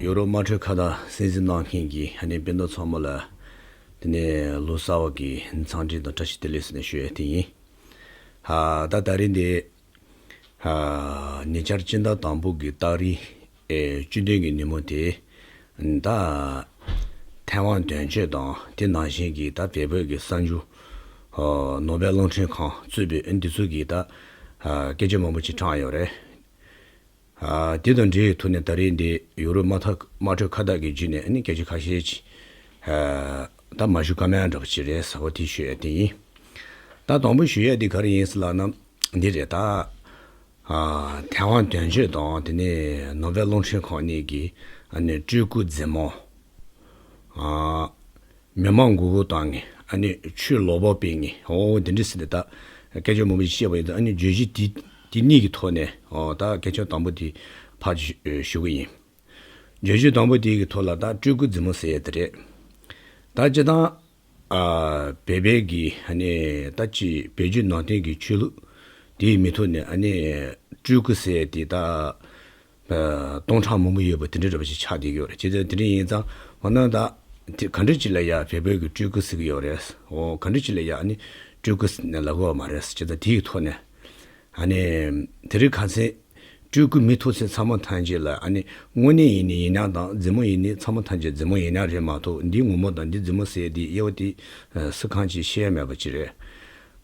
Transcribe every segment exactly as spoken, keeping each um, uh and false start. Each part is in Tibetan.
ཡོ་རོབ་དམངས་ཁྲོད་ཁ་བརྡ་གསན་གཟིགས་གནང་མཁན་གྱི་ཨ་ནི་སྤུན་ཟླ་ཚང་མ་ལ། དེ་ནས་ལོ་གསར་བ་གི་འཚམས་འདྲི་དང་བཀྲ་ཤིས་བདེ་ལེགས་ཟེར་ནས་ཞུ་ཡས་དེ་ཡིན། ད་ད་རིང་འདི། ཉེ་ཆར་སྤྱི་ཟླ་དང་པོ་གི་ཏ་རིག་ཨེ་བཅུ་བདུན་གྱི་ཉིན་མོ་དེ། ད་ཐའེ་ཝན་དོན་གཅོད་དང་དེ་ནང་བཞིན་གྱི་ད་བལ་བོད་ཀྱི་གསར་འགྱུར་ནོ་སྦེལ་རླུང་འཕྲིན་ཁང་གཙོས་པའི་འདི་ཚོ་གིས་ད་སྐད་ཆ་མང་པོ་ཅིག་དྲངས་ཡོད་རེད། དེ་དང་འབྲེལ་བའི་ཐོག་ནས་ད་རེས་འདི་ཡོ་རོབ་དམངས་ཁྲོད་ཁ་བརྡ་གི་བརྒྱུད་ནས་ཨ་ནི་སྐད་ཆ་ཁ་ཤས་ཅིག་ད་མ་ཞུ་ཀ་མེད་འདྲ་པོ་ཅིག་རེད་ཟེར་བ་དེ་ཞུ་ཡས་དེ་ཡིན། ད་དང་པོ་ཞུ་ཡས་དེ་ག་རེ་ཡིན་ཟེར་ལབ་ན། འདི་རེད་ད། ཐའེ་ཝན་དོན་གཅོད་དང་དེ་ནས་ནོ་སྦེལ་རླུང་འཕྲིན་ཁང་གཉིས་ཀྱི་ཨ་ནི་སྤྲུལ་སྐུ་མཛུབ་མོ། མི་མང་མགོ་སྐོར་བཏང་ངས་ཨ་ནི་ཆོས་ལོ་པོ་སྤེལ་ངས་འོ་དེ་འདྲ་ཟེར་ནས་ད་སྐད་ཆ་མང་པོ་ཞིག་བཤད་པ་ཡིན་ད་ཨ་ནི་བརྗོད་གཞི་དེ་དེ་གཉིས་ཀྱི་ཐོག་ནས་འོ་ད་སྐད་ཆ་དང་པོ་དེ་ཕར་ཞུ་གི་ཡིན། བརྗོད་གཞི་དང་པོ་དེ་གི་ཐོག་ལ་ད་སྤྲུལ་སྐུ་མཛུབ་མོ་ཟེར་ཡས་དེ་རེད། ད་སྤྱིར་བཏང་། བོད་པའི་གི་ཨ་ནི་ད་ཅི་བོད་བརྒྱུད་ནང་བསྟན་གྱི་ཆོས་ལུགས་དེའི་མི་ཐོག་ནས་ཨ་ནི་སྤྲུལ་སྐུ་ཟེར་དེ་ད་སྟོང་ཕྲག་མང་པོ་ཡོད་པ་དེ་འདྲ་འདྲ་པོ་ཞིག་ཆགས་བསྡད་ཀྱི་ཡོད་རེད། བྱས་ཙང་དེ་འདྲ་ཡིན་ཙང་འོ་ན་ད་དེ་ག་འདྲ་ཅིག་ལ་ཡ་བོད་པའི་གི་སྤྲུལ་སྐུ་ཟེར་གྱི་ཡོད་རེད། འོ་ག་འདྲ་ཅིག་ལ་ཡ་ཨ་ནི་སྤྲུལ་སྐུ་ཟེར་ནས་ལབ་དགོས་པ་མ་རེད། བྱས་ཙང་དེའི་ཐོག་ནས་ཨ་ནི་དེ་རིང་ཁ་སང་། སྤྲུལ་སྐུ་མི་ཐོག་ཚད་ཚང་མ་ཐམས་ཅད་ལ་ཨ་ནི་དངོས་གནས་ཡིན་ནི་ཡིན་ན་དང་མཛུབ་མོ་ཡིན་ནི་ཚང་མ་ཐམས་ཅད་མཛུབ་མོ་ཡིན་ན་རེད་མ་གཏོགས་འདི་ངུ་མོ་དང་འདི་མཛུབ་མོ་ཟེར་དེ་དབྱེ་བ་དེ་སུ་གང་ཅིག་ཤེས་ཡ་མེད་པ་ཅིག་རེད།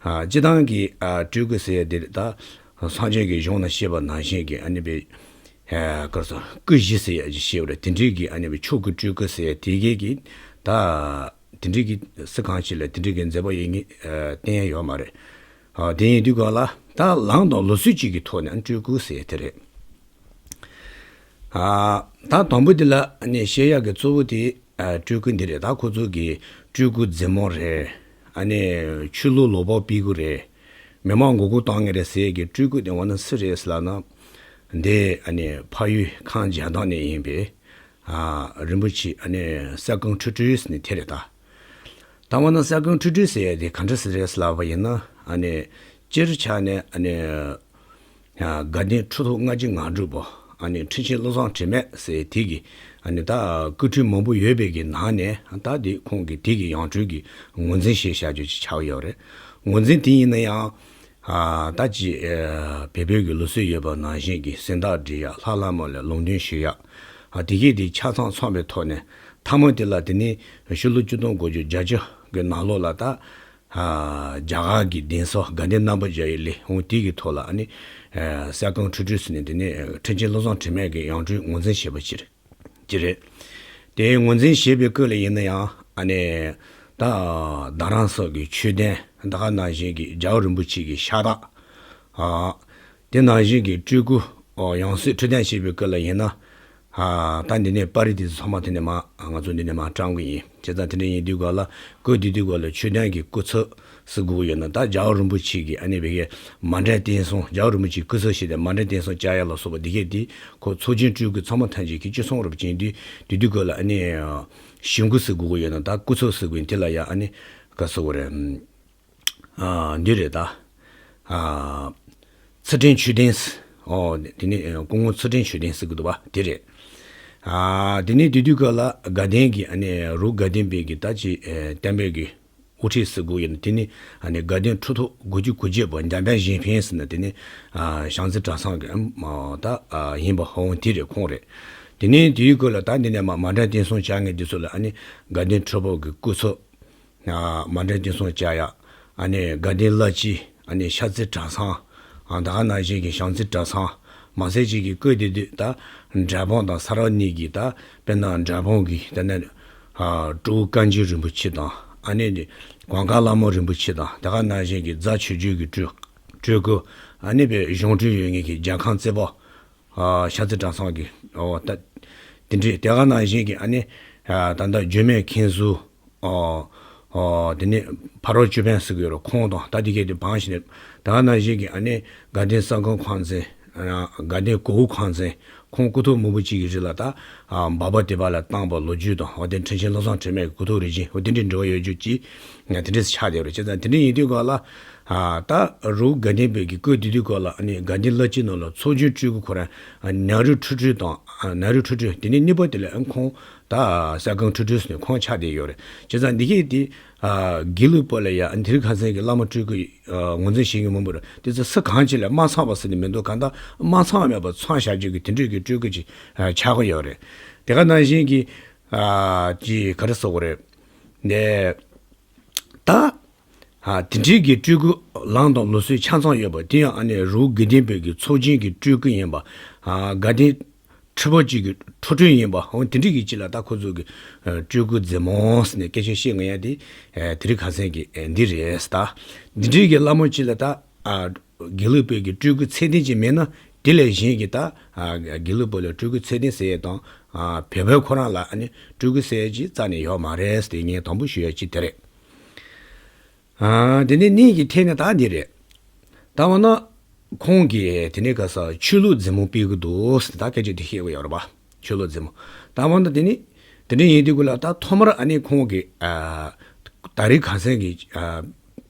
སྤྱི་བཏང་གི་སྤྲུལ་སྐུ་ཟེར་དེ་ད་སངས་རྒྱས་ཀྱི་གཞུང་ན་བཤད་པ་ནང་བཞིན་གྱི་ཨ་ནི་བའི་སྐུ་བཞི་ཟེར་ཡ་ཅིག་བཤད་པ་རེད། དེ་འདྲའི་གི་ཨ་ནི་བའི་མཆོག་གི་སྤྲུལ་སྐུ་ཟེར་དེ་གས་ཀྱི་ད་དེ་འདྲའི་གི་སུ་གང་ཅིག་ལ་དེ་འདྲའི་གི་མཛད་པ་ཡིན་ངེས་བསྟན་ཡ་ཡོད་མ་རེད། དེ་ཡིན་དུས་ག་ལ་ད་ལམ་དང་ལུགས་སྲོལ་གཅིག་གི་ཐོག་ནས་སྤྲུལ་སྐུ་ཟེར་དེ་རེད། ད་དང་པོ་དེ་ལ་ནི་བཤད་ཡག་གི་གཙོ་བོ་དེ་སྤྲུལ་སྐུ་འདི་རེད། ད་ཁོ་ཚོ་གི་སྤྲུལ་སྐུ་མཛུབ་མོ་རེད། ཨ་ནི་ཆོས་ལུགས་ལོ་པོ་སྤེལ་སྐུ་རེད། མི་མང་མགོ་སྐོར་བཏང་ངེས་རེད་ཟེར་གི་སྤྲུལ་སྐུ་དེ་འོ་ན་སུ་རེད་ཟེར་ལབ་ན། འདི་ཨ་ནི་ཕ་ཡུལ་ཁམས་རྒྱ་ནག་ནས་ཡིན་པའི་རིན་པོ་ཆེ་ཨ་ནི་ས་ཀང་ཁྲི་ཁྲི་ཟེར་ནི་དེ་རེད་ད། ད་འོ་ན་ས་ཀང་ཁྲི་ཁྲི་ཟེར་ཡ་དེ་ག་འདྲ་ཟེར་རེད་ཟེར་ལབ་པ་ཡིན་ན་ཨ་ནི་སྤྱིར་ཆ་ནས་ཨ་ནི་དགའ་ལྡན་ཁྲི་ཐོག་ལྔ་བཅུ་ང་དྲུག་པོ་ཨ་ནི་ཁྲི་ཆེན་བློ་བཟང་དྲི་མེད་ཟེར་དེ་གི་ཨ་ནི་ད་སྐུ་ཁྲི་མང་པོ་ཡོད་པའི་གི་ནང་ནས་ད་དེ་ཁོང་གི་དེ་གི་ཡང་སྤྲུལ་གི་ངོས་འཛིན་བྱས་བཞག་རྒྱུ་ཅིག་ཆགས་ཡོད་རེད། ངོས་འཛིན་དེ་ཡིན་ན་ཡང་ད་ཅི་བོད་བོད་གི་ལུགས་སྲོལ་ཡོད་པ་ནང་བཞིན་གི་སྦྱིན་བདག་སྒྲིག་ཡ་ལྷ་ལྷ་མོ་ལ་ལུང་སྟོན་ཞུ་ཡ་དེ་གས་དེ་ཆ་ཚང་ཚང་བའི་ཐོག་ནས་མཐའ་མ་དེ་ལ་དེ་ནི་ཕྱི་ལོ་ཆིག་སྟོང་དགུ་བརྒྱ་བརྒྱད་ཅུ་གི་ནང་ལོགས་ལ་ད། རྒྱ་གར་གྱི་གདན་ས་དགའ་ལྡན་རྣམ་པར་རྒྱལ་བའི་གླིང་འོང་དེ་གི་ཐོག་ལ་ཨ་ནི་ས་ཀང་ཁྲི་ཁྲི་ཟེར་ནས་དེ་ནས་ཁྲི་ཆེན་བློ་བཟང་དྲི་མེད་ཀྱི་ཡང་སྤྲུལ་ངོས་འཛིན་བྱས་པ་ཅིག་ཅིག་རེད། དེ་ངོས་འཛིན་བྱས་པའི་སྐབས་ལ་ཡིན་ན་ཡང་ཨ་ནི་ད་རྡ་རམ་ས་གི་ཆོས་གདན་ད་ག་ནང་བཞིན་གྱི་རྒྱལ་བ་རིན་པོ་ཆེ་གི་ཤ་སྟག་དེ་ནང་བཞིན་གྱི་སྤྲུལ་སྐུ་ཡང་སྲིད་འཁྲུལ་ལྡན་བྱས་པའི་སྐབས་ལ་ཡིན་ན། ད་འདི་ནས་པར་རིས་དེ་ཚོ་ཚང་མ་དེ་ནས་མ་ང་ཚོ་འདི་ནས་མ་བཀྲམ་གི་ཡིན། བྱས་ཙང་དེ་འདྲ་ཡིན་དུས་ག་ལ་སྐབས་དེ་དུས་ག་ལ་ཆོས་ལྡན་གྱི་སྐུ་ཚབ་ཟེར་དགོས་ཡོད་ན་ད་རྒྱལ་བ་རིན་པོ་ཆེ་གི་ཨ་ནི་བེ་གའི་མཎྜལ་རྟེན་གསུམ་རྒྱལ་བ་རིན་པོ་ཆེའི་སྐུ་ཚབ་བྱས་ཏེ་མཎྜལ་རྟེན་གསུམ་བཅར་ཡ་ལ་སོགས་པ་འདི་གས་དེ་ཁོ་ཚོགས་ཆེན་སྤྲུལ་སྐུ་ཚང་མ་ཐམས་ཅད་ཀྱི་ཅི་གསུང་རབ་ཅན་དུས་དེ་དུས་ག་ལ་ཨ་ནི་ཞུ་སྐུ་ཟེར་དགོས་ཡོད་ན་ད་སྐུ་ཚབ་ཟེར་དགོས་ཡིན་དེ་ལ་ཡ་ཨ་ནི་ག་ཟེར་དགོས་རེད། འདི་རེད་ད། ཚུལ་ཁྲིམས་ཆོས་ལྡན། འོ་དེ་ནི་སྐུ་ངོ་ཚུལ་ཁྲིམས་ཆོས་ལྡན་ཟེར་གི་འདུག་པ་དེ་རེད། དེ་ནི་དེ་དུས་སྐབས་ལ་དགའ་ལྡན་གྱི་ཨ་ནི་རུ་དགའ་ལྡན་པའི་གི་ད་ཅི་བསྟན་པའི་གི་དབུ་ཁྲིད་ཟེར་དགོས་ཡིན་ན་དེ་ནི་ཨ་ནི་དགའ་ལྡན་ཁྲི་ཐོག་དགུ་བཅུ་གོ་བརྒྱད་པ་འཇམ་དཔལ་གཞན་ཕན་ཟེར་ན་དེ་ནི་ཞང་ཚིག་གྲྭ་ཚང་གི་ད་ཡིན་པ་འོ་དེ་རེད་ཁོང་རེད། དེ་ནི་དེ་དུས་སྐབས་ལ་ད་འདི་ནས་མ་མཎྜལ་རྟེན་གསུམ་བཅར་མཁན་དེ་ཚོ་ལ་ཨ་ནི་དགའ་ལྡན་ཁྲི་པ་གི་སྐུ་ཚབ། མཎྜལ་རྟེན་གསུམ་བཅར་ཡ། ཨ་ནི་དགའ་ལྡན་བླ་སྤྱི། ཨ་ནི་ཤར་རྩེ་གྲྭ་ཚང་། ཨ་ད་ག་ནང་བཞིན་གྱི་ཞང་ཚིག་གྲྭ་ཚང་། མ་ཟད་ཅིག་གི་སྐུ་དེ་དུས་ད་འབྲས་སྤུངས་དང་ས་རཱ་གཉིས་ཀྱི་ད་དཔེར་ན་འབྲས་སྤུངས་ཀྱི་ད་ནི་སྤྲུལ་སྐུ་བཀའ་འགྱུར་རིན་པོ་ཆེ་དང་ཨ་ནི་གངས་དཀར་ལྷ་མོ་རིན་པོ་ཆེ་དང་ད་ག་ནང་བཞིན་གྱི་རྫ་ཆོས་འབྱོར་གྱི་སྤྲུལ་སྤྲུལ་སྐུ་ཨ་ནི་པའི་གཞུང་སྤྲུལ་ཡོད་མཁན་གྱི་རྒྱལ་ཁམས་རྩེ་པ། ཤར་རྩེ་གྲྭ་ཚང་གི་འོ་ད་དེ་འདྲའི་དེ་ག་ནང་བཞིན་གྱི་ཨ་ནི་ད་ལྟ་འགྱུར་མེད་མཁན་ཟུར་འོ་འོ་དེ་ནི་ཕ་རོལ་ཅོད་པན་ཟེར་གི་ཡོད་རེད་ཁོང་དང་ད་དེ་གས་དེ་བང་ཞིག་ནས་དེ་ག་ནང་བཞིན་གྱི་ཨ་ནི་དགའ་ལྡན་ས་ཁང་ཁང་ཚན་དགའ་ལྡན་གོ་བོ་ཁང་ཚན་ ཁོང་སྐུ་ཐོག་མང་པོ་ཅིག་གི་རིང་ལ་ད་ཨ་འབའ་པ་དེ་པ་ལ་བཏང་པ་ལོ་རྒྱུས་དང་། འོ་དེ་འཕྲིན་ཆེན་བློ་བཟང་དྲི་མེད་ཀྱི་སྐུ་ཐོག་རིན་ཆེན། འོ་དེ་འདྲའི་འབྲེལ་བ་ཡོད་རྒྱུ་ཅིག་དེ་འདྲས་ཆགས་བསྡད་ཡོད་རེད། བྱས་ཙང་དེ་འདྲ་ཡིན་དུས་སྐབས་ལ་ཨ་ད་རི་བོ་དགའ་ལྡན་པའི་གི་སྐུ་དེ་དུས་སྐབས་ལ་ཨ་ནི་དགའ་ལྡན་བླ་སྤྱི་ནང་ལ་ཚོགས་ཆུང་སྤྲུལ་སྐུ་ཁོ་རང་ཨ་ནཱ་རོ་ཁྲི་སྤྲུལ་དང་། ཨ་ནཱ་རོ་ཁྲི་སྤྲུལ། དེ་ནས་གཉིས་པ་དེ་ལ་ཨ་ཁོང་ད་གསར་སྒང་ཁྲི་སྤྲུལ་ཟེར་ནས་ཁོང་ཆགས་བསྡད་ཡོད་རེད། བྱས་ཙང་འདི་གས་དེ་ཨ་དགེ་ལུགས་པ་ལ་ཡ་ཨ་དེ་རིང་ཁ་སང་གི་བླ་མ་སྤྲུལ་སྐུ་ཨ་ངོས་འཛིན་བྱེད་མཁན་མང་པོ་རེད། དེ་ཚོ་སུ་གང་ཅིག་ལ་མ་ཚང་བ་ཟེར་ནས་མི་འདུག་གང་ལྟར་མ་ཚང་མེད་པ་ཚང་བཞག་རྒྱུ་གི་དེ་འདྲས་ཀྱི་སྤྲུལ་སྐུ་ཅིག་ཨ་ཆགས་ཀྱི་ཡོད་རེད། དེ་ག་ནང་བཞིན་གྱི་ཨ་ཅི་ག་རེ་ཟེར་དགོས་རེད། ནས་ད་ཨ་དེ་འདྲས་ཀྱི་སྤྲུལ་སྐུ་ལངས་དང་ལུགས་སྲོལ་ཆ་ཚང་ཡོད་པ་དེ་ཡང་ཨ་ནི་རི་བོ་དགེ་ལྡན་པའི་གི་ཚོགས་ཆེན་གྱི་སྤྲུལ་སྐུ་ཡིན་པ། ཨ་དགའ་ལྡན་ཁྲི་པ་གཅིག་གི་ཁྲི་སྤྲུལ་ཡིན་པ། འོ་དེ་འདྲས་ཀྱི་ཅིག་ལ་ད་ཁོ་ཚོ་གི་ཨ་སྤྲུལ་སྐུ་མཛད་མོ་ཟེར་ནས་སྐད་ཆ་བཤད་ངེས་ཡ་དེ་ཨ་དེ་རིང་ཁ་སང་གི་ཨ་འདི་རེད་ད། འདི་འདྲས་ཀྱི་བླ་མ་གཅིག་ལ་ད་ཨ་དགེ་ལུགས་པའི་གི་སྤྲུལ་སྐུ་ཚད་ལྡན་ཅིག་མེད་ན་དེ་ལས་གཞན་གྱི་ད་ཨ་དགེ་ལུགས་པ་ལ་སྤྲུལ་སྐུ་ཚད་ལྡན་ཟེར་ཡས་དང་། ཨ་བོད་པའི་ཁོ་རང་ལ་ཨ་ནི་སྤྲུལ་སྐུ་ཟེར་ཡས་ཅིག་རྩ་ནས་ཡོད་མ་རེད་ཟེར་ངས་དང་པོ་ཞུ་ཡས་ཅིག་དེ་རེད། ཨ་དེ་ནས་གཉིས་ཀྱི་ཐད་ནས་ད་འདི་རེད། ད་འོ་ན་ཁོང་གིས་དེ་ནས་ག་ས་ཆོས་ལུགས་མཛེས་མོ་སྤེལ་གི་འདུག་ཟེར་ད་སྐད་ཆ་དེ་བཤད་གི་ཡོད་རེད་པ། ཆོས་ལུགས་མཛེས་མོ། ད་འོ་ན་དེ་ནས་དེ་འདྲ་ཡིན་དུས་ཀུན་ལ་ད་ཐོག་མར་ཨ་ནི་ཁོང་གིས་ཨ་ད་རེས་ཁ་སང་གི་ཨ་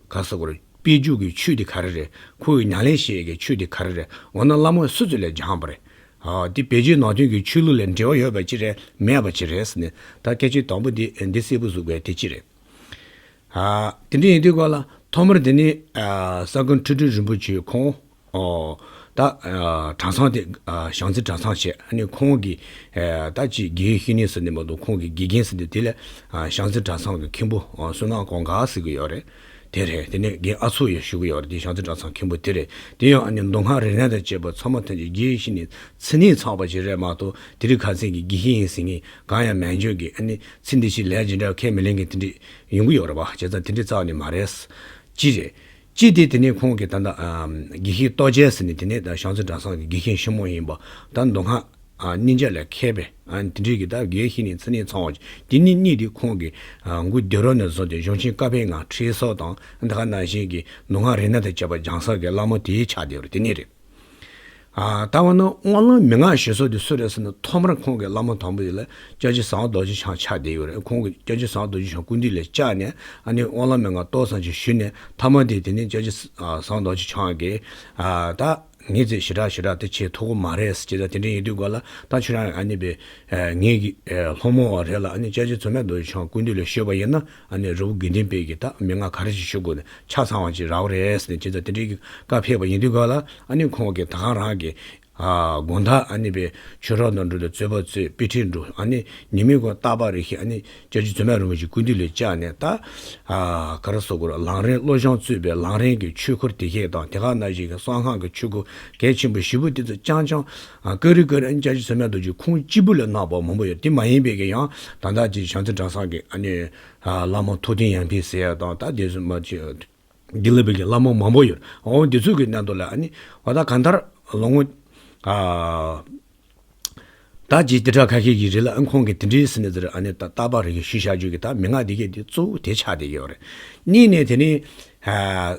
ག་ས་གོ་རེད། དཔེ་རྒྱུད་ཀྱི་ཆོས་དེ་ག་རེ་རེད། ཁོ་གི་ཉམས་ལེན་བྱེད་ཀྱི་ཆོས་དེ་ག་རེ་རེད། འོ་ན་བླ་མ་སུ་ཚོ་ལས་སྦྱངས་པ་རེད། ཨ་དེ་བོད་བརྒྱུད་ནང་བསྟན་གྱི་ཆོས་ལུགས་ལས་འབྲེལ་བ་ཡོད་པ་ཅི་རེད་མེད་པ་ཅི་རེད་ཟེར་ནས་ད་སྐད་ཆ་དང་པོ་དེ་འདི་གསལ་པོ་བཟོ་དགོས་དེ་ཅི་རེད། ཨ་དེ་འདྲ་ཡིན་དུས་སྐབས་ལ་ཐོག་མར་དེ་ནི་ཨ་གསར་སྒང་ཁྲི་སྤྲུལ་རིན་པོ་ཆེ་ཁོང་ཨོ་ད་ཨ་གྲྭ་ཚང་དེ་ཨ་བྱང་རྩེ་གྲྭ་ཚང་བྱས། ཨ་ནི་ཁོང་གི་ཨ་ད་ཅིག་དགེ་བའི་བཤེས་གཉེན་ཟེར་ནས་མ་གཏོགས་ཁོང་གི་དགེ་རྒན་ཟེར་ནས་དེ་ལས་ཨ་བྱང་རྩེ་གྲྭ་ཚང་གི་མཁན་པོ་ཨ་བསོད་ནམས་གོང་དཀར་ཟེར་གི་ཡོད་རེད། དེ་རེད། དེ་ནས་རྒན་ཨ་ཚོགས་ཡང་ཞུ་གི་ཡོད་རེད། དེ་བྱང་རྩེ་གྲྭ་ཚང་མཁན་པོ་དེ་རེད། དེ་ཡང་ཨ་ནི་མདོ་སྔགས་རིག་གནས་དང་བཅས་པ་ཚང་མ་ཐམས་ཅད་དགེ་བའི་བཤེས་གཉེན་ཚད་ལྡན་ཚང་བ་ཞིག་རེད་མ་གཏོགས་དེ་རིང་ཁ་སང་གི་དགེ་བཤེས་ཡིན་ཟེར་མཁན་གང་ཡང་མེད་འཇོག་གི་ཨ་ནི་ཚེ་འདི་ཕྱི་ལས་ཀྱི་འདྲ་ཁས་མི་ལེན་མཁན་དེ་འདྲ་ཡོང་གི་ཡོད་རེད་པ། བྱས་ཙང་དེ་འདྲའི་རྩ་བ་ནས་མ་རེད། ཅི་རེད། ཅི་སྟེ་དེ་ནས་ཁོང་གིས་ད་ལྟ་ཨ་དགེ་བཤེས་རྟོགས་རྒྱལ་ཟེར་ནས་དེ་ནས་ད་བྱང་རྩེ་གྲྭ་ཚང་གི་དགེ་བཤེས་ཆེན་མོ་ཡིན་པ། ད་མདོ་སྔགས་ཨ་གཉིས་ཆ་ལས་མཁས་པའི་ཨ་དེ་འདྲའི་གི་ད་དགེ་བཤེས་གཉེན་ཚད་ལྡན་ཚང་བ་ཅིག་དེ་ནི་གཉིས་དེ་ཁོང་གིས་ཨ་མགོ་སྡེ་རོགས་ནས་བཟུང་སྟེ་གཞུང་ཆེན་བཀའ་པོད་ལྔ་ཁྲིད་ས་དང་། དེ་ག་ནང་བཞིན་གྱི་མདོ་སྔགས་རིག་གནས་དང་བཅས་པ་སྦྱང་ས་གི་བླ་མ་དེ་ཆགས་བསྡད་པ་རེད། དེ་ནས་རེད། ཨ་ད་འོ་ན་དབང་ལུང་མན་ངག་ཞུ་ས་དེ་སུ་རེད་ཟེར་ན་ཐོག་མར་ཁོང་གི་བླ་མ་དང་པོ་དེ་ལ་སྐྱབས་རྗེ་ཟམ་པ་རྡོ་རྗེ་འཆང་ཆགས་བསྡད་ཡོད་རེད། ཁོང་གིས་སྐྱབས་རྗེ་ཟམ་པ་རྡོ་རྗེ་འཆང་སྐུ་མདུན་ལ་བཅར་ནས་ཨ་ནི་དབང་ལུང་མན་ངག་ཏོག་ཙམ་ཅིག་ཞུས་ནས་མཐའ་མ་དེ་དེ་ནས་སྐྱབས་རྗེ་ཟམ་པ་རྡོ་རྗེ་འཆང་གིས་ཨ་ད་ངས་ཚེ་ཞེ་དྲག་ཞེ་དྲག་དེ་བྱེད་ཐུབ་ཀྱི་མ་རེད་ཟེར། ད་དེ་འདྲ་ཡིན་དུས་སྐབས་ལ་ད་ཁྱོད་རང་ཨ་ནི་པའི་ངེད་ཀྱི་སློབ་མ་བ་རེད་ལ། ཨ་ནི་སྐྱབས་རྗེ་བཙུན་མ་རྡོ་རྗེ་འཆང་སྐུ་མདུན་ལ་ཞུས་པ་ཡིན་ན་ཨ་ནི་རི་བོ་དགེ་ལྡན་པའི་གི་ད་མན་ངག་ག་རེ་ཞིག་ཞུ་དགོས་ནས་ཆ་ཚང་བ་ཅིག་རག་པ་རེད་ཟེར་ནས། བྱས་ཙང་དེ་འདྲའི་གི་བཀའ་ཕེབས་པ་ཡིན་དུས་སྐབས་ལ་ཨ་ནི་ཁོང་གིས་ད་ག་རང་གི་ཨ་དགོང་དག་ཨ་ནི་པའི་ཆོས་རོགས་དང་འགྲོ་དུས་རྩོད་པ་རྩོད། དཔེ་ཁྲིད་འགྲོ། ཨ་ནི་ཉི་མའི་གུང་རྟག་པར་རེ་ཞིག་ཨ་ནི་སྐྱབས་རྗེ་བཙུན་མ་རིན་པོ་ཆེ་སྐུ་མདུན་ལ་བཅར་ནས་ད་ཨ་ག་རེ་ཟེར་དགོས་རེད། ལམ་རིམ་བློ་སྦྱོང་གཙོས་པའི་ལམ་རིམ་གྱི་ཆོས་སྐོར་དེ་གས་དང་། དེ་ག་ནང་བཞིན་གྱི་གསང་སྔགས་ཀྱི་ཆོས་སྐོར་གལ་ཆེན་པོ་བཞི་པོ་དེ་ཚོ་རྐྱང་རྐྱང་ཨ་ཀ་རི་ཀ་རི་ཨ་ནི་སྐྱབས་རྗེ་བཙུན་མ་རྡོ་རྗེ་ཁོང་གཅིག་པུ་ལ་གནང་བ་མང་པོ་ཡོད། དེ་མ་ཡིན་པའི་གི་ཡང་ད་ལྟ་ཅིག་བྱང་རྩེ་གྲྭ་ཚང་གི་ཨ་ནི་ཨ་བླ་མ་ཐུབ་བསྟན་ཡར་འཕེལ་ཟེར་ཡ་དང་། ད་དེ་ཚོ་མ་ཅིག་དགེ་ལུགས་པའི་གི་བླ་མ་མང་པོ་ཡོད། འོ་འདི་ཚོ་གི་སྣེ་ཐོག་ལ་ཨ་ནི་འོ་ད་གང་ལྟར་ལོ་ངོ་ཨ་ད་ཅིག་དེ་འདྲ་ཁ་ཤས་ཀྱི་རིང་ལ་ཨ་ཁོང་གིས་དེ་འདྲའི་ཟེར་ནས་ཟེར། ཨ་ནི་ད་རྟག་པར་རེ་ཞུ་བཞག་རྒྱུ་གི་ད་མན་ངག་འདི་གས་དེ་གཙོ་བོ་དེ་ཆགས་བསྡད་ཡོད་རེད། གཉིས་ནས་དེ་ནི་ཨ་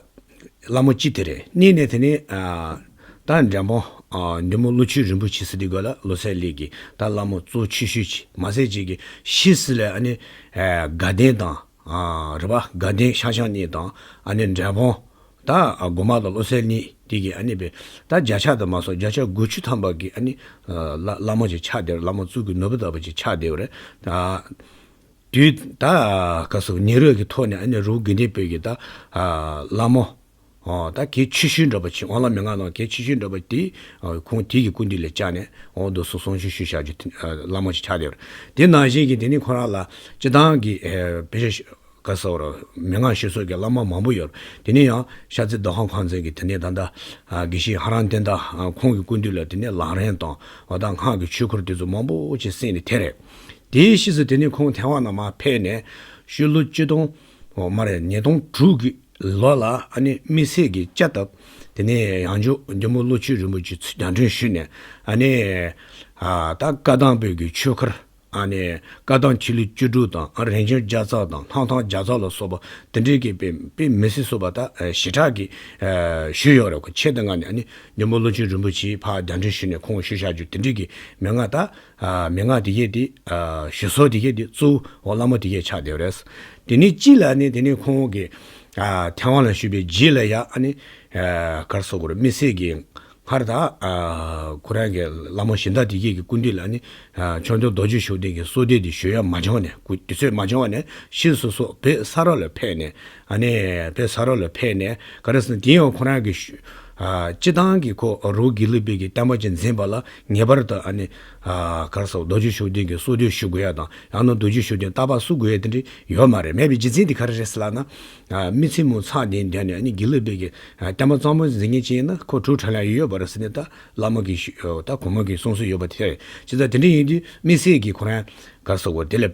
བླ་མ་སྤྱི་དེ་རེད། གཉིས་ནས་དེ་ནི་ཨ་ད་འགྲེམས་སྤོང་ཨ་འདུས་མོ་བློ་ཆོས་རིན་པོ་ཆེ་ཟེར་དུས་སྐབས་ལ་ལོ་ཙཱ་བ་ལི་གི་ད་བླ་མ་གཙོ་ཆེ་ཤོས་ཅིག་མ་ཟད་ཅིག་གི་ཕྱིས་སུ་ལ་ཨ་ནི་ཨ་དགའ་ལྡན་དང་། ཨ་རེད་པ། དགའ་ལྡན་ཤང་ཤང་གཉིས་དང་། ཨ་ནི་འབྲས་སྤུངས་ད་ཨ་སྒོ་མང་དང་བློ་གསལ་གཉིས་དེ་གི་ཨ་ནི་པའི་ད་བརྒྱ་ཆ་དུ་མ་སོང་བརྒྱ་ཆ་དགུ་བཅུ་ཐམ་པ་གི་ཨ་ནི་ཨ་བླ་བླ་མ་ཅིག་ཆགས་བསྡད་རེད། བླ་མ་གཙུག་གི་ནོར་བུ་ལྟ་བུ་ཅིག་ཆགས་བསྡད་ཡོད་རེད། ད་དུས་ད་ག་སོ་ཉེ་རབས་ཀྱི་ཐོག་ནས་ཨ་ནི་རི་བོ་དགེ་ལྡན་པའི་གི་ད་ཨ་བླ་མ་ཨོ་ད་གལ་ཆེ་ཤོས་འདྲ་པོ་ཅིག་དབང་ལུང་མན་ངག་ནང་གལ་ཆེ་ཤོས་འདྲ་པོ་དེ་ཨ་ཁོང་དེ་གི་སྐུ་མདུན་ལ་བཅར་ནས་འོ་འདུག་སེ་གསུང་ཆོས་ཞུས་བཞག་རྒྱུ་དེ་ཨ་བླ་མ་ཅིག་ཆགས་བསྡད་ཡོད་རེད། དེ་ནང་བཞིན་གྱི་དེ་ནི་ཁོ་རང་ལ་སྤྱི་བཏང་གི་ཨ་དཔེ་ཆ་ག་ཟེར་བ་རེད། མན་ངག་ཞུ་ས་གི་བླ་མ་མང་པོ་ཡོད་རེད། དེ་ནས་ཡང་ཤར་རྩེ་རྡོ་ཁང་ཁང་ཚན་གྱི་དེ་ནས་ད་ལྟ་ཨ་དགེ་བཤེས་ཧ་རམ་བསྟན་དར་ཨ་ཁོང་གི་སྐུ་མདུན་ལ་དེ་ནས་ལམ་རིམ་དང་འོ་ད་སྔགས་ཀྱི་ཆོས་སྐོར་དེ་ཚོ་མང་པོ་ཅིག་གསན་ནས་དེ་རེད། དེའི་ཕྱིས་སུ་དེ་ནས་ཁོང་ཐེ་ཝན་ནང་མར་ཕེབས་ནས་ཕྱི་ལོ་ཆིག་སྟོང་འོ་མ་རེད། ཉིས་སྟོང་དྲུག་གི་ལོ་ལ་ཨ་ནི་དམིགས་བསལ་གྱི་བསྐྱར་དུ་དེ་ནས་ཡང་བསྐྱར་འདུས་མོ་བློ་ཆོས་རིན་པོ་ཆེ་ཚུར་རྒྱ་འདོན་ཞུས་ནས་ཨ་ནི་ཨ་ད་བཀའ་གདམས་པའི་གི་ཆོས་སྐོར་ ཨ་ནི་བཀའ་ཐང་ཆོས་ལུགས་བཅུ་དྲུག་དང་། ཨ། རིན་ཆེན་བརྒྱ་རྩ་དང་། ལྷ་ཐང་བརྒྱ་རྩ་ལ་སོགས་པ་དེ་འདྲའི་གི་དཔེ་དཔེ་མི་སྲིད་སོགས་པ་ད་ཞེ་དྲག་གི་ཞུས་ཡོད་རེད། ཁོ་ཆེད་དུ་ང་ནི་ཨ་ནི་མགོན་པོ་བློ་བཅུག་རིན་པོ་ཆེ་ཕར་གདན་འདྲེན་ཞུས་ནས་ཁོང་ཞུ་བཞག་རྒྱུ་དེ་འདྲའི་གི་མན་ངག་ད། ཨ། མན་ངག་དེ་གས་དེ། ཨ། ཞུ་སྲོལ་དེ་གས་དེ་གཙོ་བོ་བླ་མ་དེ་གས་ཆགས་བསྡད་ཡོད་རེད། དེ་ནས་གཅིག་ལ་ནི་དེ་ནས་ཁོང་གིས། ཨ། ཐེའུ་ཝན་ལ་བཞུགས་པའི་རྗེས་ལ་ཡ། ཨ་ནི། ཨ། ག་རེ་ཟེར་དགོས་རེད། དམིགས་བསལ་གྱི་སྔར་ད། ཨ། ཁོ་རང་གི་བླ་མ་གཞན་དག་དེ་གས་ཀྱི་སྐུ་མདུན་ལ་ནི། ཨ། ཆོས་དོན་རྡོ་རྗེ་ཤུགས་ལྡན་གྱི་གསོལ་འདེབས་དེ་ཞུ་ཡ་མ་བྱུང་ནས། སྐུ་དུས་ཚོད་མ་བྱུང་བ་ནས་ཕྱིས་སུ་སོགས་བོད་ས་རཱ་ལ་ཕེབས་ནས། ཨ་ནི་བོད་ས་རཱ་ལ་ཕེབས་ནས་ག་རེ་ཟེར་ན། དེ་ཡང་ཁོ་རང་གི་ཤུ། ཨ། སྤྱི་བཏང་གི་ཁོ་རི་བོ་དགེ་ལུགས་པའི་གི་བསྟན་པ་ཅིག་འཛིན་པ་ལ་ངེས་པར་དུ། ཨ་ནི། ཨ། ག་རེ་ཟེར། རྡོ་རྗེ་ཤུགས་ལྡན་གྱི་གསོལ་འདེབས་ཞུ་དགོས་ཡ་དང་། ཡང་ན་རྡོ་རྗེ་ཤུགས་ལྡན་རྟག་པར་བསུ་དགོས་ཡ་དེ་འདྲ་ཡོད་མ་རེད། མེད་པའི་རྒྱུ་མཚན་དེ་ག་རེ་རེད་ཟེར་ལབ་ན། ཨ། མི་ཚེ་མུ་ཚང་དེ་འདས་ནས། ཨ་ནི་དགེ་ལུགས་པའི་གི། ཨ། བསྟན་པ་གཙང་མ་འཛིན་མཁན་ཅིག་ཡིན་ན་ཁོ་གྲུབ་དྲ་ལ་ཡོད་ཡོད་པ་རེད་ཟེར་ནས་ད་བླ་མ་གིས་ཞུ། ད་གོང་མ་གིས་གསུང་སྲོལ་ཡོད་པ་དེ་རེད། བྱས་ཙང་དེ་འདྲ་ཡིན་དུས་དམིགས་བསལ་གྱི་ཁོ་རང་ག་རེ་ཟེར་དགོས་རེད། དེ་ལ།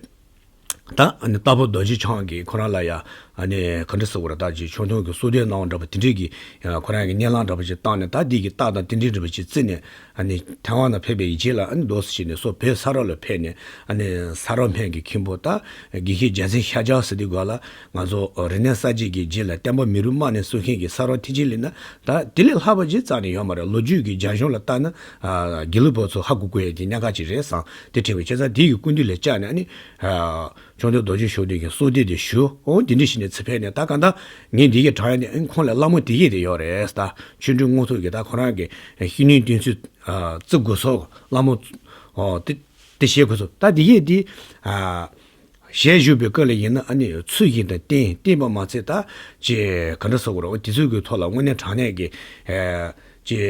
ད་ཨ་ནི་རྟ་ཕོ་རྡོ་རྗེ་འཆང་གིས་ཁོ་རང་ལ་ཡ། ཨ་ནི་ག་འདྲ་ཟེར་དགོས་རེད། ད་ཅིག་ཆོས་དོན་གྱི་གསོལ་འདེབས་གནང་བ་འདྲ་པོ་དེ་འདྲའི་གི། ཨ། ཁོ་རང་གི་སྙན་ལམ་འདྲ་པོ་ཅིག་བཏང་ནས། ད་འདི་གི་རྟགས་དང་རྟེན་འབྲེལ་འདྲ་པོ་ཅིག་བརྩིས་ནས། ཨ་ནི་ཐེའུ་ཝན་ལ་ཕེབས་པའི་རྗེས་ལ། ཨ་ནི་འདུག་སེ་བྱས་ནས་སོ་བོད་ས་རཱ་ལ་ཕེབས་ནས། ཨ་ནི་ས་རཱ་སྨན་གྱི་མཁན་པོ་ད་དགེ་བཤེས་རྒྱལ་མཚན་ཤཱཀྱ་ཟེར་དུས་སྒང་ལ། ང་ཚོ་རིག་གནས་གསར་བརྗེ་གི་རྗེས་ལ་བསྟན་པ་མི་རིགས་རྨང་ནས་གསོ་མཁན་གྱི་ས་རཱ་ཐེག་ཆེན་གླིང་ན། ད་དེ་ལས་ལྷག་པ་ཅིག་རྩ་ནས་ཡོད་མ་རེད། ལོ་རྒྱུས་ཀྱི་རྒྱབ་ལྗོངས་ལ་བལྟས་ན། ཨ། དགེ་ལུགས་པ་ཚོ་ཧ་གོ་དགོས་ཡ་གི་གནད་འགག་ཅིག་རེད་བསམ། དེ་དྲན་པའི་བྱས་ཙང་དེ་གི་སྐུ་མདུན་ལ་བཅར་ནས། ཨ་ནི། ཨ། ཆོས་དོན་རྡོ་རྗེ་ཤུགས་ལྡན་གྱི་གསོལ་འདེབས་དེ་ཞུ། འོ་དེ་འདྲ་བྱས་ནས་ཚུར་ཕེབས་ནས། ད་གང་ལྟར་ངས་འདི་གི་དྲངས་ཡ་ནི། ཨ། ཁོང་ལ་བླ་མ་དེ་གས་དེ་ཡོད་རེད། ད་ཆོས་འབྲེལ་དངོས་ཐོག་གི་ད་ཁོ་རང་གི་བཤེས་གཉེན་བསྟེན་ཚུལ། ཨ། བརྩི་དགོས་ཚུལ། བླ་མ། ཨོ། དེ་དེ་བྱེད་དགོས་ཚུལ། ད་དེ་གས་དེ། ཨ། ཞལ་བཞུགས་པའི་སྐབས་ལ་ཡིན་ན། ཨ་ནི་ཚུལ་བཞིན་དུ་བསྟེན། བསྟེན་པ་མ་ཚད། ད་ཅིག་ག་འདྲ་ཟེར་དགོས་རེད། འོ་དེ་ཚོ་གི་ཐོག་ལ་དངོས་གནས་དྲང་གནས་ཀྱི། ཨ། ཅིག་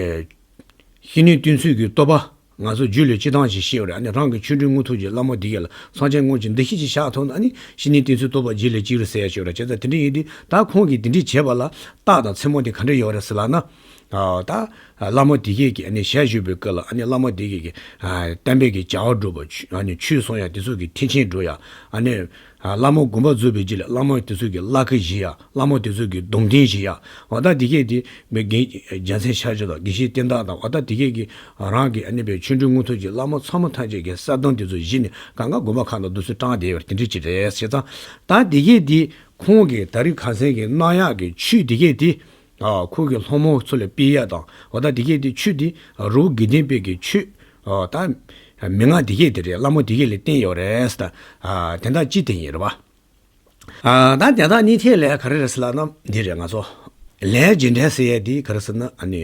བཤེས་གཉེན་བསྟེན་ཚུལ་གྱི་བསྟོད་པ། ང་ཚོ་རྒྱུད་ལ་སྤྱི་བཏང་ཞིག་བཤད་པ་རེད། ཨ་ནི་རང་གི་ཆོས་འབྲེལ་དངོས་ཐོག་གི་བླ་མ་དེ་གས་ལ། སངས་རྒྱས་དངོས་ཀྱི་འདུ་ཤེས་ཅིག་བཞག་ཐུབ་ན། ཨ་ནི་བཤེས་གཉེན་བསྟེན་ཚུལ་བསྟོད་པ་རྒྱུད་ལ་སྐྱེ་རུ་ཟེར་ཡ་ཅིག་ཡོད་རེད། བྱས་ཙང་དེ་འདྲ་ཡིན་དུས། ད་ཁོང་གིས་དེ་འདྲ་བྱས་པ་ལ་རྟགས་དང་མཚན་མ་དེ་ག་འདྲ་ཡོད་རེད་ཟེར་ལབ་ན། ཨ། ད་བླ་མ་དེ་གས་ཀྱིས། ཨ་ནི་ཞལ་བཞུགས་པའི་སྐབས་ལ། ཨ་ནི་བླ་མ་དེ་གས་ཀྱིས། ཨ། བསྟན་པའི་གི་བྱ་བ་སྒྲུབ་པ། ཆོས། ཨ་ནི་ཆོས་གསུང་ཡ་དེ་ཚོ་གི་མཐུན་རྐྱེན་སྒྲུབ་ཡ། ཨ་ནི། ཨ། བླ་མ་དགོངས་པ་རྫོགས་པའི་རྗེས་ལ་བླ་མ་དེ་ཚོ་གི་བླ་ཁ་བཞེས་ཡ། བླ་མ་དེ་ཚོ་གི་སྡོམ་རྟེན་བཞེས་ཡ། འོ་ད་དེ་གས་དེ་རྒན་རྒྱལ་མཚན་ཤཱཀྱ་དང་། དགེ་བཤེས་བསྟན་དར་དང་། འོ་ད་དེ་གས་ཀྱིས་རང་གི། ཨ་ནི་བའི་ཆོས་འབྲེལ་དངོས་ཐོག་གི་བླ་མ་ཚང་མ་ཐམས་ཅད་ཀྱི་གསལ་སྟོན་དེ་ཚོ་གཞི་ནས་གང་ག་དགོན་པ་ཁག་ནང་དུ་ཚུར་བཏང་བསྡད་ཡོད་པ་དེ་འདྲ་ཅིག་རེད། བྱས་ཙང་ད་དེ་གས་དེ་ཁོང་གིས་ད་རེས་ཁ་སང་གི་གནང་ཡག་གི་ཆོས་དེ་གས་དེ། ཨ། ཁོང་གི་སློབ་མ་ཚོ་ལ་སྤེལ་ཡ་དང་། འོ་ད་དེ་གས་དེ་ཆོས་དེ་རི་བོ་དགེ་ལྡན་པའི་གི་ཆོས། ཨ། ད་མན་ངག་དེ་གས་དེ་རེད། བླ་མ་དེ་གས་ལ་བསྟན་ཡོད་རེད། ད། ཨ། དེ་འདྲ་ཅིག་དེ་ཡིན་རེད་པ། ཨ། ད་དེ་དག་གཉིས་ཐད་ལ་ག་རེ་རེད་ཟེར་ལབ་ན། འདི་རེད། ང་ཚོ་ལས་རྒྱུ་འབྲས་ཟེར་ཡ་འདི་ག་རེ་ཟེར་ན། ཨ་ནི།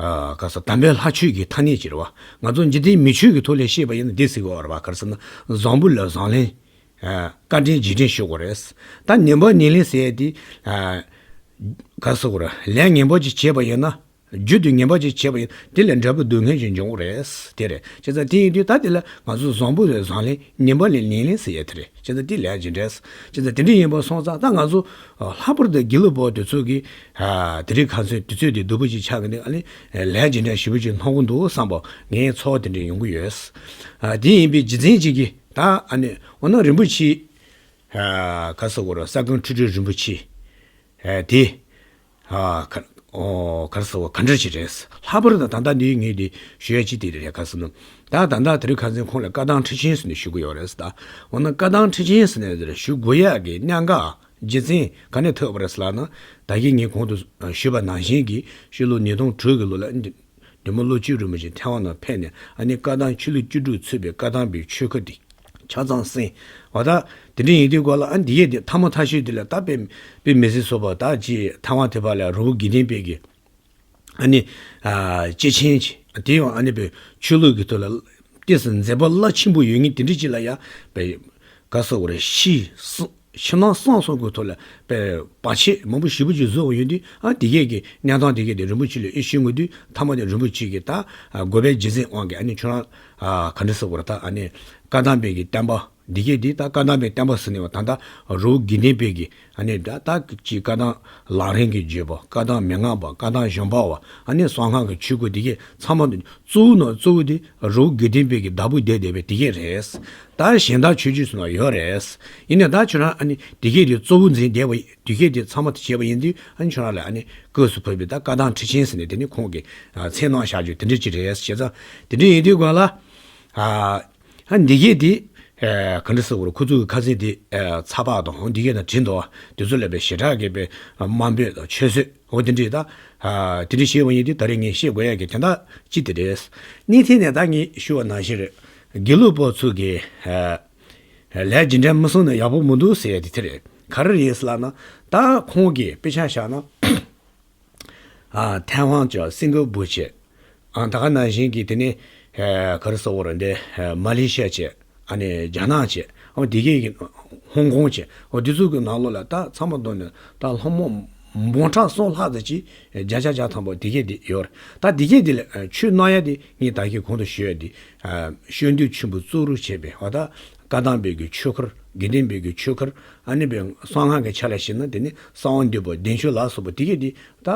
ཨ། ག་རེ་ཟེར། དམ་པའི་ལྷ་ཆོས་ཀྱི་ཐ་སྙད་ཅིག་རེད་པ། ང་ཚོ་འཇིག་རྟེན་མི་ཆོས་ཀྱི་ཐོག་ལ་བཤད་པ་ཡིན་ན་འདི་ཟེར་གྱི་ཡོད་རེད་པ། ག་རེ་ཟེར་ན། བཟང་པོ་ལ་བཟང་ལན། ཨ། བཀའ་དྲིན་རྗེས་དྲན་ཞུ་དགོས་རེད། ད་ངན་པ་ངན་ལན་ཟེར་ཡ་འདི། ཨ། ག་རེ་ཟེར་དགོས་རེད། ལས་ངན་པ་ཅིག་བྱས་པ་ཡིན་ན། རྒྱུན་དུ་ངན་པ་ཅིག་བྱས་པ་ཡིན། དེ་ལ་འབྲས་བུ་སྡུག་བསྔལ་ཅིག་འབྱུང་གི་རེད། དེ་རེད། བྱས་ཙང་དེ་ཡིན་དུས་ད་དེ་ལ་ང་ཚོ་བཟང་པོ་ལ་བཟང་ལན། ངན་པ་ལ་ངན་ལན་ཟེར་ཡ་དེ་རེད། བྱས་ཙང་དེ་ལས་རྒྱུ་འབྲས། བྱས་ཙང་དེ་འདྲ་ཡིན་པ་སོང་ཙང་། ད་ང་ཚོ། ཨ། ལྷག་པར་དུ་དགེ་ལུགས་པ་དེ་ཚོ་གིས། ཨ། དེ་རིང་ཁ་སང་དུས་ཚོད་དེ་སྡུག་པོ་ཅིག་ཆགས་ཀྱི་འདུག་ཨ་ནི་ལས་རྒྱུ་འབྲས་ཞེ་པོ་ཅིག་སྣང་གི་འདུག་བསམ་པ་ངའི་ཚོར་བ་དེ་འདྲ་ཡོང་གི་ཡོད། ཨ། དེ་ཡིན་པའི་རྒྱུ་མཚན་ཅིག་གིས། ད་ཨ་ནི་འོ་ན་རིན་པོ་ཆེ། ཨ། ག་རེ་ཟེར་དགོས་རེད། ས་སྐྱ་ཁྲི་སྤྲུལ་རིན་པོ་ཆེ། ཨ། དེ། ཨ། ག། ཨོ། ག་རེ་ཟེར་དགོས། ག་འདྲ་ཅིག་རེད། ལྷག་པར་དུ་ད་ལྟ་འདི་ངས་འདི་ཞུ་ཡ་ཅིག་དེ་རེད། ག་རེ་ཟེར་ན། ད་ད་ལྟ་དེ་རིང་ཁ་སང་ཁོང་ལ་བཀའ་ཐང་ཁྲི་ཆེན་ཟེར་ནས་ཞུ་གི་ཡོད་རེད་ཟེར། ད་འོ་ན་བཀའ་ཐང་ཁྲི་ཆེན་ཟེར་ནས་ཞུ་དགོས་ཡ་གི་གནད་འགག་རྒྱུ་མཚན་ག་ནས་ཐོན་པ་རེད་ཟེར་ལབ་ན། ད་གིན་ངས་གོང་དུ་ཞུས་པ་ནང་བཞིན་གྱི་ཕྱི་ལོ་ཉིས་སྟོང་དྲུག་གི་ལོ་ལ། མགོན་པོ་བློ་བཅུ་རིན་པོ་ཆེ་ཐེ་ཝན་ནང་ཕེབས་ནས། ཨ་ནི་བཀའ་ཐང་ཆོས་ལུགས་བཅུ་དྲུག་ཚུད་པའི་བཀའ་ཐང་པའི་ཆོས་ཁ་དེ་ཆ་ཚང་གསན། འོ་ད་དེ་འདྲ་ཡིན་དུས་སྐོར་ལ། ཨ། འདི་ཡས་དེ་ཐ་མ་ཐ་ཤོས་དེ་ལ་ད་དཔེ་དཔེ་མི་སྲིད་བཟོ་པ། ད་ཅི་ཐེ་ཝན་དེ་བ་ལ་རི་བོ་དགེ་ལྡན་པའི་གི། ཨ་ནི། ཨ། སྐྱེས་ཆེན་ཅིག་དེ་ཡང་ཨ་ནི་དཔེ་ཆོས་ལུགས་ཀྱི་ཐོག་ལ་ཏོག་ཙམ་མཛད་པ་རླབས་ཆེན་པོ་ཡོད་མཁན་དེ་འདྲ་ཅིག་ལ་ཡ་དཔེ། ག་རེ་ཟེར་དགོས་རེད། ཤི་སོང་། ཕྱི་ནང་གསང་གསུམ་གྱི་ཐོག་ལ་དཔེ་བར་ཆད་མང་པོ་ཞེ་པོ་ཅིག་བཟོ་བ་ཡོད་དུས། ཨ། དེ་གས་ཀྱི་གནས་སྟངས་དེ་གས་དེ་རིན་པོ་ཆེ་ལ་ཨེ་ཞུ་དགོས་དུས། ཐ་མ་དེ་རིན་པོ་ཆེ་གིས་ད། ཨ། དགོས་པའི་རྒྱུ་མཚན་དབང་གིས། ཨ་ནི་ཁྱོད་རང་། ཨ། ག་འདྲ་ཟེར་དགོས་རེད། ད་ཨ་ནི་བཀའ་ཐང་པའི་གི་བསྟན་པ་དེ་གས་དེ། ད་བཀའ་ཐང་པའི་བསྟན་པ་ཟེར་ནས་བ། ད་ད་རི་བོ་དགེ་ལྡན་པའི་གི། ཨ་ནི་ད་ད་ཅིག་བཀའ་ཐང་ལམ་རིམ་གྱི་བརྗོད་པ། བཀའ་ཐང་མན་ངག་པ། བཀའ་ཐང་གཞན་པ་བ། ཨ་ནི་གསང་སྔགས་ཀྱི་ཆོས་སྐོར་དེ་གས་ཚང་མ་དེ། གཙོ་བོ་ནང་གཙོ་བོ་དེ་རི་བོ་དགེ་ལྡན་པའི་གི་བདག་པོ་བསྡད་བསྡད་པའི་དེ་གས་རེད། ད་གཞན་དག་ཆོས་བརྒྱུད་ཚོ་ནང་ཡོད་རེད། ཡིན་ནའི་ད་ཁྱོད་རང་ཨ་ནི་དེ་གས་དེ་གཙོ་བོ་འཛིན་བསྡད་པ། དེ་གས་དེ་ཚང་མ་དེ་བྱས་པ་ཡིན་དུས། ཨ་ནི་ཁྱོད་རང་ལ་ཨ་ནི་སྐབས་སུ་བབས་པའི་ད་བཀའ་ཐང་ཁྲི་ཆེན་ཟེར་ནས་དེ་ནི་ཁོང་གིས། ཨ། མཚན་གནང་བཞག་རྒྱུ་དེ་འདྲ་ཅིག་རེད། བྱས་ཙང་དེ་འདྲ་ཡིན་དུས་སྒང་ལ། ཨ། ཨ། འདི་གས་དེ། ཨ་ག་འདྲ་ཟེར་དགོས་རེད། ཁོ་ཚོའི་ཁ་ཟས་དེ་ཨ་ཚ་བག་དང་འདི་གས་དང་བྲིས་འདུག་དེ་ཚོ་ལ་དཔེ་ཞེ་དྲག་གི་དཔེ་དམའ་འབེབས་དང་ཆོད་ཟོས་འོ་དེ་འདྲས་ད། ཨ་དེ་འདྲས་བཤད་པ་ཡིན་དུས་ད་རེས་ངས་བཤད་དགོས་ཡ་གི་དོན་དག་ཅིག་དེ་རེད། གཉིས་ཐད་ནས་ད་ངས་ཞུ་བ་ནང་བཞིན་རེད། དགེ་ལུགས་པ་ཚོ་གི་ཨ་ལས་ཇི་འདྲ་མི་གསུང་ན་ཡག་པོ་མི་འདུག་ཟེར་ཡ་དེ་དེ་རེད། ག་རེ་རེད་ཟེར་ལབ་ན། ད་ཁོང་གིས་དཔེ་ཆ་བཞག་ན། ཨ་ཐའེ་ཝན་བྱས། སིང་ག་པུར་བྱས། ཨ་ད་ག་ནང་བཞིན་གྱི་དེ་ནས་ཨ་ག་རེ་ཟེར་དགོས་རེད། འདི་ཨ་མ་ལེ་ཤི་ཡ་བྱས། ཨ་ནི་རྒྱ་ནག་བྱས། ཨ་དེ་གས་ཀྱི་ཧོང་ཀོང་བྱས། ཨ་དེ་ཚོ་གི་ནང་ལོགས་ལ་ད་ཚང་མ་བསྡོམས་ནས་ད་ལྷ་མོ་འབུམ་ཕྲག་གསུམ་ལྷག་ཙམ་ཅིག་བརྒྱ་ཆ་བརྒྱ་ཐམ་པ་དེ་གས་དེ་ཡོད་རེད། ད་དེ་གས་དེ་ལ་ཨ་ཆོས་གནང་ཡ་དེ་ངས་ད་གིན་གོང་དུ་ཞུས་ཡ་དེ། ཨ་དཔྱོད་འདེབས་ཆེན་པོ་གཙོ་བོར་བྱས་པའི་འོ་ད་བཀའ་གདམས་པའི་གི་ཆོས་སྐོར། དགེ་ལྡན་པའི་གི་ཆོས་སྐོར། ཨ་ནི་པའི་གསང་སྔགས་ཀྱི་ཆ་ལ་བཤད་ན་དེ་ནི་གསང་བ་འདུས་པ་བདེ་མཆོག་ལ་སོགས་པ་དེ་གས་དེ་ད།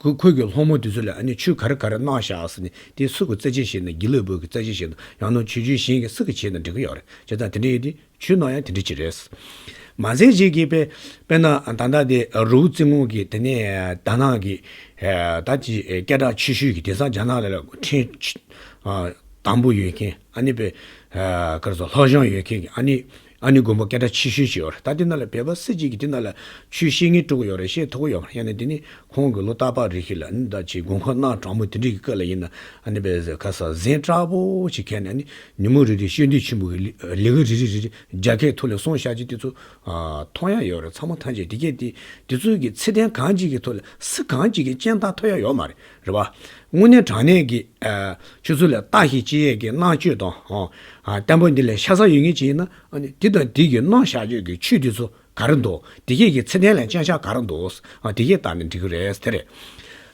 ཁོ་ཁོ་གི་སློབ་མ་དེ་ཚོ་ལ་ཨ་ནི་ཆོས་ག་རེ་ག་རེ་གནང་བཞག་ཟེར་ནས་དེ་སུ་གི་རྩ་ཆེ་བྱས་ན། དགེ་ལུགས་པ་གི་རྩ་ཆེ་བྱས་ན། ཡང་ན་ཆོས་བརྒྱུད་གཞན་གྱི་སུ་གི་བྱས་ན་འགྲིག་གི་ཡོད་རེད། བྱས་ཙང་དེ་འདྲ་ཡིན་དུས་ཆོས་གནང་ཡང་དེ་འདྲ་ཅིག་རེད། མ་ཟད་ཅིག་གིས་དཔེ་དཔེར་ན་ད་ལྟ་དེ་རི་བོ་རྩེ་སྔོན་གྱི་དེ་ནས་དྷ་ན་གི་ད་ཅིག་སྐད་གྲགས་ཆེ་ཤོས་ཀྱི་དེང་སང་རྒྱ་ནག་ལ་ཕྲན་དང་པོ་ཡོད་མཁན། ཨ་ནི་དཔེ་ག་རེ་ཟེར། ལྷོ་གཞུང་ཡོད་མཁན་གྱི་ཨ་ནི། ཨ་ནི་དགོན་པ་སྐད་གྲགས་ཆེ་ཤོས་ཤིག་ཡོད་རེད། ད་དེ་ནང་ལ་བོད་པ་སུ་གཅིག་གིས་དེ་ནང་ལ་ཆོས་བཤད་མཁན་དཀྲུག་གི་ཡོད་རེད། བཤད་ཐུབ་ཀྱི་ཡོད་མ་རེད། ཡང་ན་དེ་ནི་ཁོང་གི་ལོ་རྟག་པར་རེ་ཞིག་ལ་ཨ་ནི་ད་ཅིག་དགོང་ཁ་གནངས་དྲང་མོ་དེ་འདྲའི་གི་སྐབས་ལ་ཡིན་ན། ཨ་ནི་བས་ཁ་ས་གཟན་དྲག་པོ་ཅིག་ཁྱེར་ནས། ཨ་ནི་ཉིན་མོ་རེ་རེ་དཔྱོད་འདེབས་ཆེན་པོ་གི་ལས་ལས་ཀ་རེ་རེ་རེ་རེ་རྒྱལ་ཁའི་ཐོག་ལ་གསུང་བཤད་རྒྱུ་དེ་ཚོ་ཨ་མཐོང་ཡ་ཡོད་རེད། ཚང་མ་ཐམས་ཅད་དེ་གས་དེ་དེ་ཚོ་གི་ཚེ་ཐེངས་གང་ཅིག་གི་ཐོག་ལ་སུ་གང་ཅིག་གིས་སྤྱན་ལྟ་ཐུབ་ཡ་ཡོད་མ་རེད། རེད་པ། དངོས་གནས་དྲང་གནས་ཀྱི་ཨ་ཆོས་ཚུལ་ལ་བལྟ་ཞིབ་བྱེད་ཡས་ཀྱི་རྣམ་དཔྱོད་དང་། ཨ་བརྟན་པོ་འདི་ལ་ཤ་ཚ་ཡོད་མཁན་ཅིག་ཡིན་ན། ཨ་ནི་དེ་དང་དེ་གི་གནང་བཞག་རྒྱུ་གི་ཆོས་དེ་ཚོ་ག་རེ་འདུག་དེ་གས་ཀྱི་ཚེ་ཐེངས་ལ་སྤྱན་ཆ་ག་རེ་འདུག་ཨ་དེ་གས་བལྟས་ནས་འགྲིག་གི་རེད། དེ་རེད།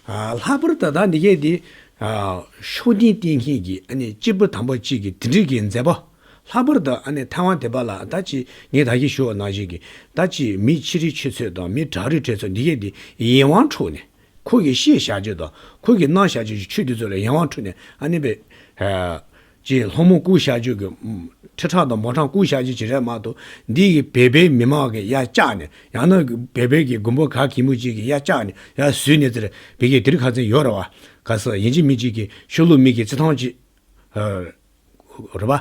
ཨ་ལྷག་པར་དུ་ད་འདི་གས་དེ་ཨ་ཤུགས་ལྡན་བསྟེན་མཁན་གྱི་ཨ་ནི་སྐྱེས་བུ་དམ་པ་གཅིག་གི་དེ་འདྲའི་གི་མཛད་པ། ལྷག་པར་དུ་ཨ་ནི་ཐའེ་ཝན་དེ་པ་ལ་ད་ཅི་ངས་ད་གིན་ཞུ་བ་ནང་བཞིན་གྱི་ད་ཅི་མི་ཕྱི་རིགས་ཆོས་ཚོད་དང་མི་བྲག་རི་བྲེ་ཚོད་འདི་གས་དེ་ཡིད་དབང་འཕྲོག་ནས། ཁོ་གིས་བཤད་བཞག་རྒྱུ་དང་ཁོ་གིས་གནང་བཞག་རྒྱུ་གི་ཆོས་དེ་ཚོ་ལ་ཡིད་དབང་འཕྲོག་ནས། ཨ་ནི་བས་ཨ་ཅིག་སློང་མོ་བཀུག་བཞག་རྒྱུ་གི་ཁྲི་ཕྲག་དང་འབུམ་ཕྲག་བཀུག་བཞག་རྒྱུ་ཅིག་རེད་མ་གཏོགས། འདི་གི་བོད་པའི་མི་མང་གི་ཡ་བཅག་ནས། ཡང་ན་བོད་པའི་གི་མགོན་པོ་ག་གེ་མོ་ཅིག་གི་ཡ་བཅག་ནས་ཡ་བཟོས་ནས་ཟེར། བོད་ཀྱི་དེ་རིང་ཁ་སང་ཡོད་རེད་པ། ག་ས་ཡིན་གཅིག་མིན་གཅིག་གི་ཤོ་ལོ་མི་གི་རྩི་ཐང་ཅིག་ཨ། རེད་པ།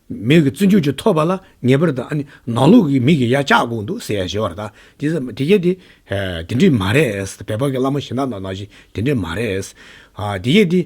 མི་གི་བརྩི་འཇོག་ཅིག་ཐོབ་པ་ལ་ངེས་པར་དུ་ཨ་ནི་ནང་ལོགས་ཀྱི་མི་གིས་ཡ་བཅག་དགོས་འདུག་ཟེར་ཡ་ཞིག་ཡོད་རེད། ད་དེ་ཚོ་དེ་གས་དེ་ཨ་དེ་འདྲས་མ་རེད། བོད་པ་གི་བླ་མ་གཞན་དག་ནང་ནང་བཞིན་དེ་འདྲས་མ་རེད། ཨ་དེ་གས་དེ་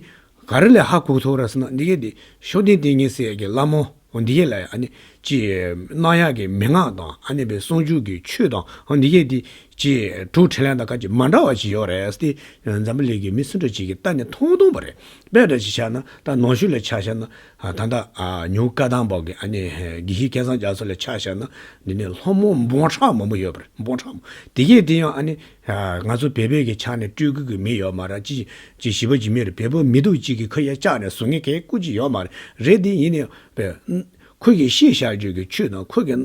ག་རེ་ལས་ཧ་གོ་ཐུབ་རེད་ཟེར་ན། འདི་གས་དེ་ཤུགས་ལྡན་བསྟེན་མཁན་ཟེར་ཡ་གི་བླ་མ་འོ་འདི་གས་ལ་ཨ་ནི་ཅིག་གནང་ཡག་གི་མན་ངག་དང་། ཨ་ནི་བས་གསུང་ཆོས་ཀྱི་ཆོས་དང་། འོ་འདི་གས་དེ་ཅིག་གྲུབ་འབྲས་ལ་ད་ག་ཅིག་མ་འདྲ་བ་ཅིག་ཡོད་རེད་ཟེར་ཏེ། འཛམ་བུ་གླིང་གི་མི་སུ་འདྲ་ཅིག་གིས་ལྟ་ནས་མཐོང་མཐོང་པ་རེད། དཔེ་འདྲ་ཅིག་བཞག་ན། ད་ནང་ཆོས་ལ་ཆ་བཞག་ན། ཨ་ད་ལྟ་ཨ་ཉུང་བཀའ་གདམས་པ་གི་ཨ་ནི་དགེ་བཤེས་སྐལ་བཟང་རྒྱ་མཚོ་ལ་ཆ་བཞག་ན། འདི་ནས་སློང་མོ་འབུམ་ཕྲག་མང་པོ་ཡོད་པ་རེད། འབུམ་ཕྲག་མང་པོ། དེ་གས་དེ་ཡང་ཨ་ནི་ཨ་ང་ཚོ་བོད་པའི་གི་ཆ་ནས་སྤྲོད་དགོས་ཀྱི་མི་ཡོད་མ་རེད། ཅི་ཅི་ཞིབ་པ་ཅིག་མེད་རེད། བོད་པ་མི་སྡུག་ཅིག་གིས་ཁོ་ཡ་བཅག་ནས་བཟོ་མཁན་གང་སྐུ་ཅིག་ཡོད་མ་རེད། རེད་དེ་ཡིན་ནའི་བས་ཁོ་གིས་བཤད་བཞག་རྒྱུ་གི་ཆོས་དང་། ཁོ་གི་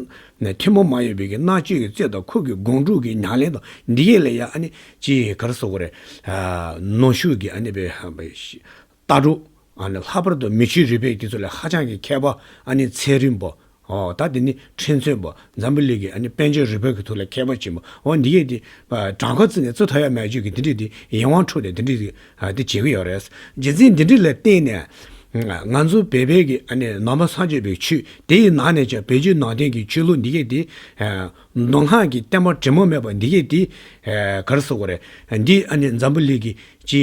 ཐུན་མོང་མ་ཡིན་པའི་གི་རྣམ་དཔྱོད་ཀྱི་རྩལ་དང་། ཁོ་གི་སྒོམ་སྒྲུབ་ཀྱི་ཉམས་ལེན་དང་། འདི་གས་ལ་ཡ་ཨ་ནི་ཅི་ག་རེ་ཟེར་དགོས་རེད། ཨ་ནང་ཆོས་ཀྱི་ཨ་ནི་བས་ལྟ་གྲུབ། ཨ་ནི་ལྷག་པར་དུ་མི་ཆོས་རིག་པའི་དེ་ཚོ་ལ་ཧ་ཅང་གི་མཁས་པ། ཨ་ནི་ཚན་རིག་པ། ཨོ་ད་དེ་ནི་ཁྲིམས་རྩོད་པ། འཛམ་བུ་གླིང་གི་ཨ་ནི་དཔལ་འབྱོར་རིག་པའི་གི་ཐོག་ལ་མཁས་པ་ཆེན་པོ། འོ་འདི་གས་དེ་ཨ་གྲངས་ཀ་བརྩིས་ནས་བརྩི་ཐུབ་ཡ་མེད་རྒྱུ་གི་དེ་འདྲས་དེ་ཡིད་དབང་འཕྲོག་ནས་དེ་འདྲས་དེ་ཨ་དེ་བྱེད་ཀྱི་ཡོད་རེད། རྒྱུ་མཚན་འདི་འདྲས་ལ་བརྟེན་ནས་ང་ཚོ་བོད་པའི་གི་ཨ་ནི་ནང་པ་སངས་རྒྱས་པའི་ཆོས། དེ་ཡི་ནང་ནས་ཀྱང་བོད་བརྒྱུད་ནང་བསྟན་གྱི་ཆོས་ལུགས་འདི་གས་དེ་ཨ་མདོ་སྔགས་ཀྱི་བསྟན་པ་དྲི་མ་མེད་པ་འདི་གས་དེ་ཨ་ག་རེ་ཟེར་དགོས་རེད། འདི་ཨ་ནི་འཛམ་བུ་གླིང་གི་ཅི།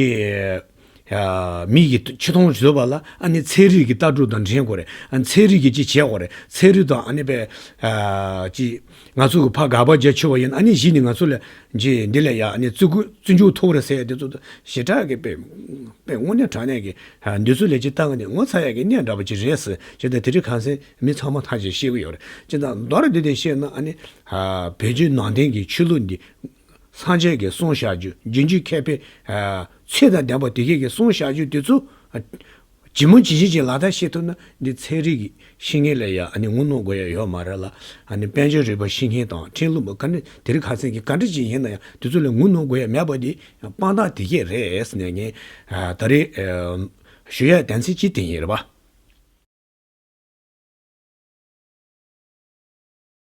ཡ། མི་གི་ཆེ་མཐོང་བཟོས་པ་ལ་ཨ་ནི་ཚན་རིག་གི་ལྟ་གྲུབ་དང་འགྲན་དགོས་རེད། ཨ་ཚན་རིག་གིས་ཅི་བྱེད་དགོས་རེད། ཚན་རིག་དང་ཨ་ནི་པའི་ཨ་ཅི་ང་ཚོ་གི་ཕ་དགག་པ་རྒྱག་ཆོག་པ་ཡིན། ཨ་ནི་གཞི་ནས་ང་ཚོ་ལ་ཅི་འདི་ལ་ཡ་ཨ་ནི་བརྩི་བཀུར་བརྩི་འཇོག་ཐོབ་རེད་ཟེར་ཡ་དེ་ཚོ་ཞེ་དྲག་གི་དཔེ་དཔེ་དངོས་གནས་དྲང་གནས་ཀྱི་ཨ་འདི་ཚོ་ལ་ཅི་ལྟ་གི་ནས་ངོ་ཚ་ཡ་གི་གནས་འདྲ་པོ་ཅིག་རེད་ཟེར། ཅི་ད་དེ་རིང་ཁ་སང་མི་ཚང་མ་ཐག་ཆོད་ཤེས་ཀྱི་ཡོད་རེད། ཅི་ད་མདོར་བསྡུས་ཏེ་བཤད་ན། ཨ་ནི་ཨ་བོད་བརྒྱུད་ནང་བསྟན་གྱི་ཆོས་ལུགས་འདི། སངས་རྒྱས་ཀྱིས་གསུངས་བཞག་རྒྱུ། རྗེས་འཇུག་མཁས་པའི་ཨ་ཚད་དང་ལྡན་པ་དེ་གས་ཀྱིས་གསུངས་བཞག་རྒྱུ་དེ་ཚོ་ཨ་ཇི་མ་ཇི་བཞིན་ཅིག་ལག་བསྟར་བྱེད་ཐུབ་ན། འདི་ཚན་རིག་གི་ཤེས་མཁན་ལ་ཡ་ཨ་ནི་ངོ་གནོང་དགོས་ཡ་ཡོད་མ་རེད་ལ། ཨ་ནི་དཔལ་འབྱོར་རིག་པ་ཤེས་མཁན་དང་ཁྲིམས་ལུགས་པ་ག་འདྲ་དེ་རིང་ཁ་སང་གི་ག་འདྲ་ཅིག་ཡིན་ན་ཡང་དེ་ཚོ་ལ་ངོ་གནོང་དགོས་ཡ་མེད་པ་འདི་དཔང་རྟགས་དེ་གས་རེད་ཟེར་ནས། ངས་ཨ་ད་རེས་ཨ་ཞུ་ཡ་དོན་ཚན་གཅིག་དེ་ཡིན་རེད་པ།